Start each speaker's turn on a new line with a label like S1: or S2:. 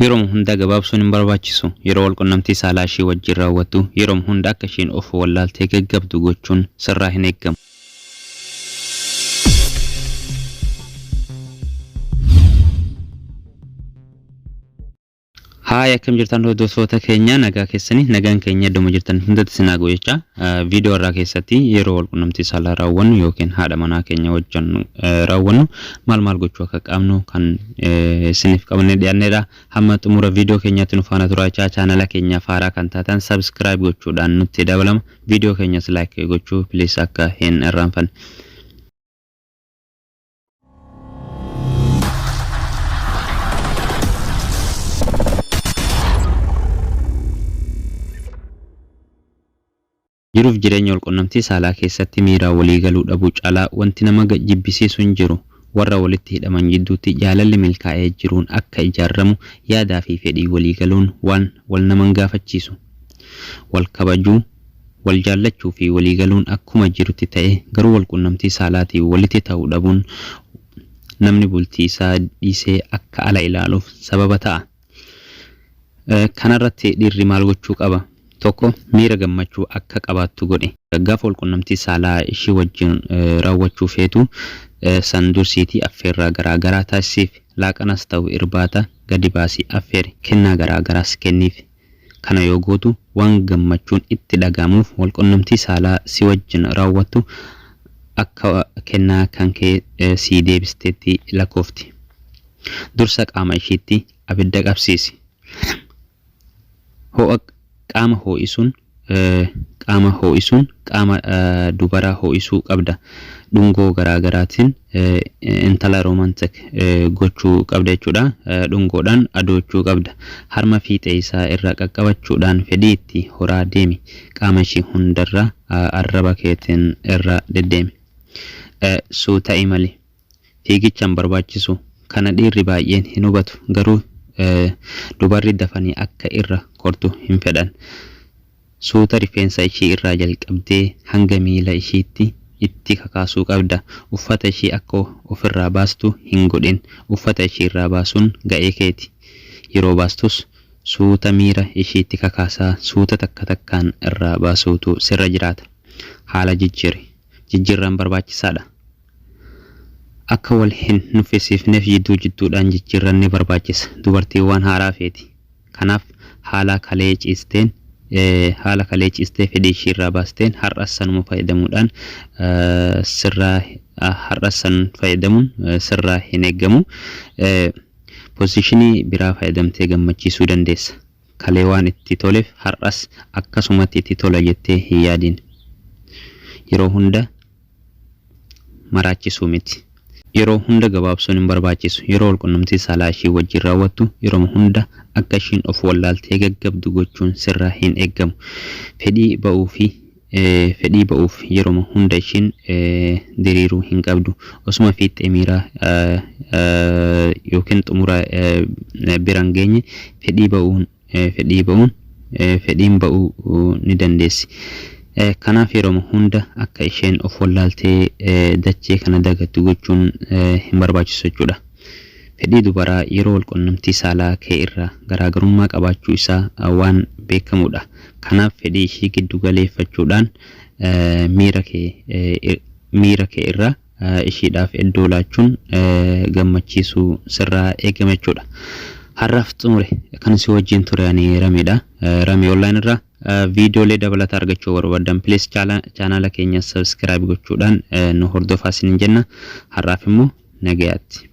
S1: Yeroma hunda gabaabsuun hin barbaachisu. Yeroo walqunnamtii saalaa ishii wajjin raawwattu yeroma hunda akka ishiin of wallaaltee gaggabdu gochuun sirraa hin eeggamu. Haay, akkam jirtan hordoftoota keenya? Nagaa keessanii? Nagaan keenya iddoo jirtan hundatti isin haa ga'u jecha, viidiyoo irraa keessatti yeroo walqunnamtii saalaa raawwannu yookiin haadha manaa keenya wajjin raawwannu maal maal gochuu akka qabnu kan isiniif qabannee dhiyaannedha. Hamma xumura viidiyoo keenyaatti nu faana turaa jechaa, chaanala keenyaaf haaraa kan taatan subscribe gochuudhaan nutti dabalama. Viidiyoo keenyas like gochuu please akka hin irraanfanne. Jiruuf jireenya walqunnamtii saalaa keessatti miiraan walii galuu dhabuu caalaa wanti nama jibbisiisu hin jiru. Warra walitti hidhaman jidduutti jaalalli milkaa'ee jiruun akka ijaarramu yaadaa fi fedhii walii galuun waan wal nama hin gaafachiisu. Wal kabajuu, wal jaallachuu fi walii galuun akkuma jirutti ta'ee, garuu walqunnamtii saalaatiin walitti ta'uu dhabuun namni bultii isaa dhiisee akka ala ilaaluuf sababa ta'a. Kanarratti dhiirri maal gochuu qaba? Tokko, miira gammachuu akka qabaattu godhi. Gaafa walqunnamtii saalaa ishii wajjin raawwachuu feetu san dursiitii affeerraa garaa garaa taasisiif. Laaqanas ta'u irbaata gadi baasii affeeri. Kennaa garaa garaas kenniif. Kana yoo gootu waan gammachuun itti dhaga'amuuf walqunnamtii saalaa si wajjin raawwattu akka kennaa kankee sii deebisteetti lakkoofti. Dursa qaama ishiitti abidda qabsiisi. Ho'a qaama hoo'isuun qaama hoo'isuun qaama dubaraa hoo'isuu qabda. Dhungoo garaa garaatiin intala romantic gochuu qabda jechuudha. Dhungoodhaan adoochuu qabda. Harma fiixee isaa irra qaqqabachuudhaan fedhii itti horaa deemi. Qaama ishii hundarra arraba keetiin irra deddeemi. Suuta imali. Fiigicha hin barbaachisu. Kana dhiirri baay'een hin hubatu. Garuu dubarri dafanii akka irra kortu hin fedhan. Suuta rifeensa ishii irraa jalqabdee hanga miila ishiitti itti kakaasuu qabda. Uffata ishii akka ofirraa baastu hin godhin. Uffata ishii irraa baasuun ga'ee keeti. Yeroo baastus suuta miira ishiitti kakaasaa suuta takka takkaan irraa baasuutu sirra jiraata. Haala jijjiiri. Jijjiirraan barbaachisaadha. Akka wal hin nuffisiifneef jidduu jidduudhaan jijjiirran ni barbaachisa. Dubartiin waan haaraa feeti. Kanaaf haala kalee ciisteen haala kalee ciistee fedhii ishii irraa baasteen har'as sanuma fayyadamuudhaan sirraa har'as san fayyadamuun sirraa hin eeggamu. Pozishinii biraa fayyadamtee gammachiisuu dandeessa. Kalee waan itti toleef har'as akkasumatti itti tola jettee hin yaadin. Yeroo hunda maraachisuu miti. Yeroo hunda gabaabsuun hin barbaachisu. Yeroo walqunnamtii saalaa ishii wajjin raawwattu yeroma hunda akka ishiin of wallaaltee gaggabdu gochuun sirraa hin eeggamu. Fedhii ba'uu fi fedhii ba'uuf yeroma hunda ishiin diriiruu hin qabdu. Osuma fiixee miiraa yookiin xumura bira hin geenye fedhii ba'uun fedhii ba'uun fedhiin ba'uu ni dandeessi. Kanaaf yeroma hunda akka isheen of wallaaltee dachee kana dagattu gochuun hin barbaachisu jechuudha. Fedhii dubaraa yeroo walqunnamtii saalaa kee irraa garaagarummaa qabaachuu isaa waan beekamuudha. Kanaaf fedhii ishii giddu galeeffachuudhaan miira kee miira kee irraa ishiidhaaf iddoo laachuun gammachiisuu sirraa eegama jechuudha. Har'aaf xumure. Kan si wajjin ture ani Rameedha. Ramee online irraa viidiyoolee dabalataa argachuu barbaadan please chaanaala keenya subscribe gochuudhaan nu hordofaa isiniin jenna. Har'aaf immoo nagayaatti.